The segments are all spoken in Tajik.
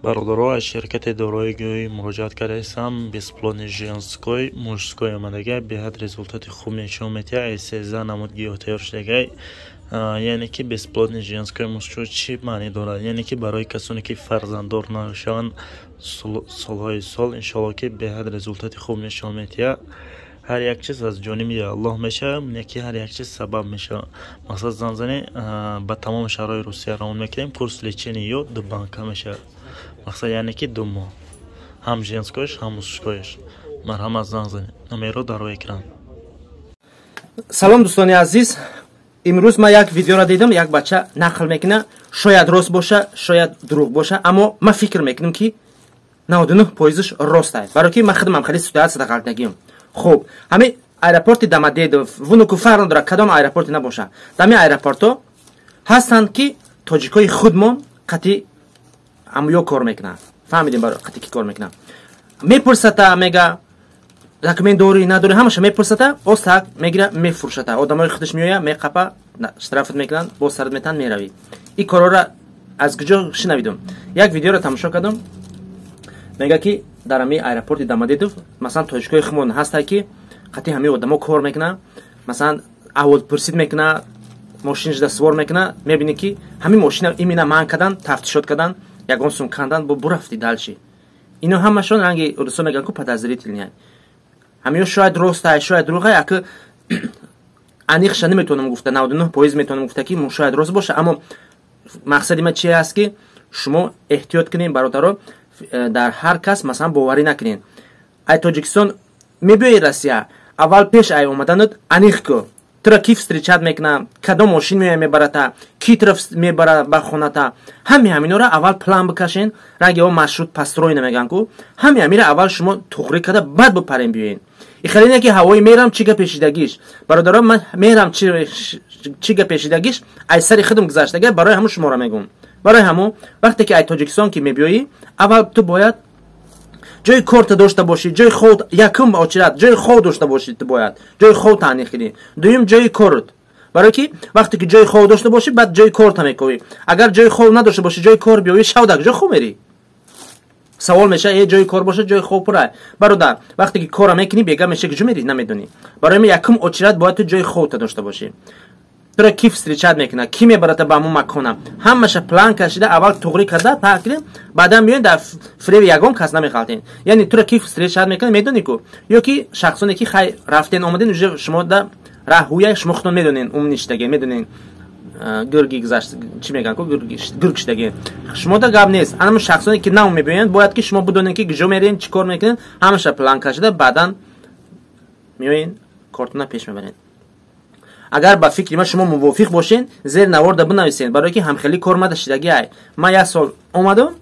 Бародаро, аз ширкати дорои гӯй муроҷиат кардаистам. Бесплодный женской, мужской омадагай, беҳад результати хуб нишон медиҳад. Ай 13 намуд гиёҳ тайёр шудагай. Яъне ки бесплодный женской, мужской чӣ маънӣ дорад? Яъне ки барои касоне ки фарзанддор нашаванд солҳои сол, иншоалло, ки беҳад результати хуб нишон медиҳад. Ҳар як чиз аз ҷониби Аллоҳ мешавад, яки ҳар як чиз сабаб мешавад. Мақсад, занзанӣ ба тамоми шаҳрҳои Русия равон мекунем. Курс лечения ё ду банка мешавад. Мақсад, яъне ки 2 моҳ, ҳам женскояш, ҳам мужскояш. Марҳамат, занг занед, номеро дар рӯи экран. Салом, дӯстони азиз! Имрӯз ман як видеоро дидам, як бача нақл мекунад. Шояд рост боша, шояд дурӯғ боша, аммо ман фикр мекунам, ки 99 фоизаш рост аст, барое ки ман худам хеле ситуатсияда ғалтагиам. Хуб, ҳамин аэропорти Домодедово, Внуково, фарқ надорад, кадом аэропорте набоша, дар ҳамин аэропортҳо ҳастанд, ки тоҷикои худмон қати амӯё кор мекунанд. Фаҳмидем, баро қати ки кор мекунанд. Мепурсата, мега: «Документ дорӣ, надорӣ?» Ҳамаша мепурсата, остак мегира, мефурӯшата. Одамои худаш меоя, меқапа, штрафат мекунанд, боз сарат метаҳанд, меравӣ. Ин корҳоро аз куҷо шунавидум? Як видеоро тамошо кардам. Мега, ки дар ҳамин аэропорти Домодедово, масалан, тоҷикои худмон ҳастанд, ки қати ҳамин одамо кор мекунанд. Масалан, аҳволпурсид мекунад, мошинашда сувор мекунад, мебинӣ, ки ҳамин мошина именно манъ кардан, тафтишот кардан, ягон сум кандан, бо бурафти дальше. Ино ҳамашон ранги русо мегӯянд ку, подозрительный. Ҳамиё шояд ростай, шояд дурӯғай, аки аниқша наметавонам гуфта, 99% метавонам гуфта, ки шояд рост боша. Аммо мақсади ман чи аст, ки шумо эҳтиёт кунед, бародаро, дар ҳар кас, масалан, боварӣ накунед. Ай Тоҷикистон мебиёи Россия, аввал пеш ай омаданат аниқ ку: тура ки встречать мекуна, кадом мошин меоя мебарата, ки тура мебара ба хоната. Ҳами ҳаминора аввал план бикашен, ранги о маршрут построена мегӯянд ку. Ҳами ҳамира аввал шумо туғрӣ карда, баъд бипарем, биёен. Ихеле не, ки ҳавои мерам, чӣ гап пешидагиш. Бародаро, ман мерам, чӣ гап пешидагиш, ай сари худам гузаштага, барои ҳамун шуморо мегӯм. Барои ҳамун, вақте ки ай Тоҷикистон ки мебиёӣ, аввал ту бояд ҷои корта дошта бошӣ, ҷои хоб. Якум очередь ҷои хоб дошта бошӣ. Ту бояд ҷои хоб таъниқ кунӣ, дуюм ҷои корт. Барое ки вақте ки ҷои хоб дошта бошӣ, баъд ҷои корта мекобӣ. Агар ҷои хоб надошта бошӣ, ҷои кор биёӣ, шав дар куҷо хоб мерӣ? Савол меша. Ҷои кор боша, ҷои хоб пура, бародар. Вақте ки кора мекунӣ, бега меша, куҷо мерӣ, намедонӣ. Барои ҳамин якум очередь бояд ту ҷои хобта дошта бошӣ. Тура ки встречать мекунад, ки мебарата ба ҳамун макона, ҳамаша план кашида, аввал туғрӣ карда таъкидем, баъдан меоен, дар фиреби ягон кас намехалтен. Яъне тура ки встречать мекунад, медонӣ ку, ё ки шахсоне ки хай рафтен, омаден, уже шумо да раҳҳуя, шумо худтон медонен, умништаге медонен, гирги гузашт, чӣ мегӯянд ку, гирг шидаге, шумо да гап нест. Анамун шахсоне ки нав мебиёянд, бояд ки шумо бидонен, ки куҷо мерен, чӣ кор мекунен. Ҳамаша план кашида, баъдан меоен, кортона пеш мебарен. Агар ба фикри ман шумо мувофиқ бошен, зери наворда бинависен, барое ки ҳамхелӣ кор мада шидаги. Ай ман як сол омадам,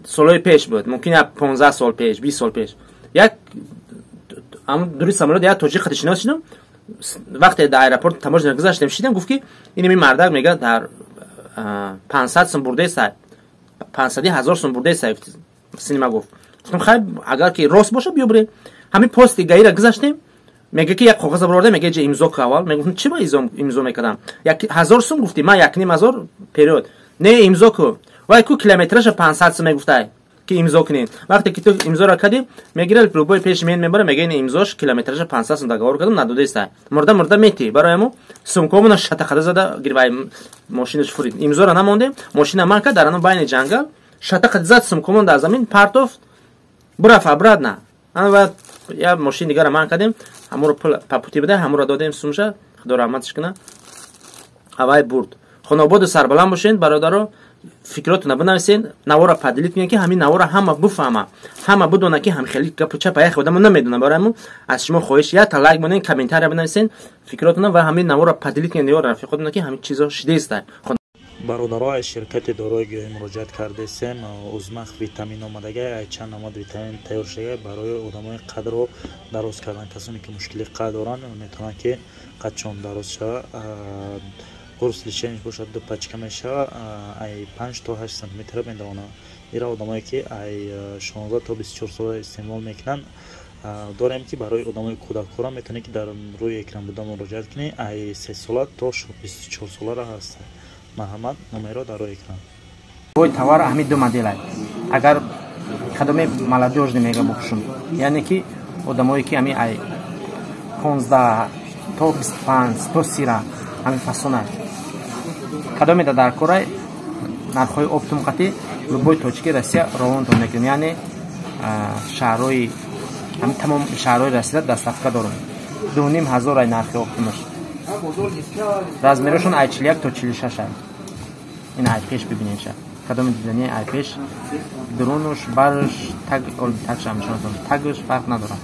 солҳои пеш буд, мумкин як 15 сол пеш, 20 сол пеш, як дури самолёт як тоҷик қати шинос шудам. Вақте дар аэропорт таможня гузаштем, шидам, гуфт, ки инами мардак, мега, дар 500 сум бурдесай, пансади ҳазор сум бурдесай синима, гуфт. Гуфтам: «Хай, агар ки рост боша, биё, бирем». Ҳамин пости гаира гузаштем, мега, ки як коғаза бурда, мега: «Ҷа имзо ку аввал». Мегуфтам: «Чӣ ба имзо мекардам? 1000 сум гуфтӣ, ман 1500 период не, имзо ку». Вай ку километраша 500 сум мегуфтай, ки имзо кунед. Вақте ки ту имзоро кардӣ, мегира, любой пеши мен мебара, мега: «Ин имзош, километража 500 сум договор кардам, надодестай». Мурда мурда мети. Барои мо сумкомона шатақада зада гирвай, мошинаш фурид, имзоро намондем, мошина ман кард, дар ано байни ҷангал шатақада зад, сумкомон дар замин партофт, бурафт обратно. Ана я мошин дигара ман кардем, ҳамуро пул по пути буда, ҳамуро додем сумша, Худо раҳматш куна, ҳавай бурд. Хонободу сарбаланд бошед, бародаро. Фикротона бинависен, навора поделить кунед, ки ҳамин навора ҳама буфаҳма, ҳама бидона, ки ҳамхели гапу чапа як одамо намедона. Барои ҳамун аз шумо хоҳиш: якта лайк монен, комментария бинависен фикротона ва ҳамин навора поделить кунед ё рафиқотона, ки ҳамин чизо шидеста. Бародаро, аз ширкати дорои гиёҳӣ муроҷиат кардесем. Узмах витамин омадагай, ай чанд намуд витамин тайёр шудагай барои одамои қадро дароз кардан. Касоне ки мушкили қад доранд, метавонанд, ки қадшон дароз шавад. Курс лечения бошад, ду пачка мешавад, ай 5 то 8 сантиметра медавонад. Ира одамое ки ай 16 то 24 сола истеъмол мекунанд. Дорем, ки барои одамои кӯдакҳоро метавонед, ки дар рӯи экран буда муроҷиат кунед. Ай 3 сола то 24 соларо ҳаст. Марҳамат, номеро дар рӯи экран. Ой, товар ҳамин ду моделай. Агар кадоме молодёжный мега бупӯшум, яъне ки одамое ки ҳами ай 15 то 25 то 30-ра, ҳамин фасона кадоме да дар корай, нархҳои оптом қати любой точки Россия равонтон мекунем. Яъне шаҳрҳои, ҳамин тамом шаҳрҳои Россия доставка дорум. 2500 ай нархи оптом аш. Размер ошон ай 41 то 46 ай. Ин ай пеш бибинеша, кадоми дидани, ай пеш, дурунуш, барш, таг, тагшам нишонатон, тагш фарқ надорад.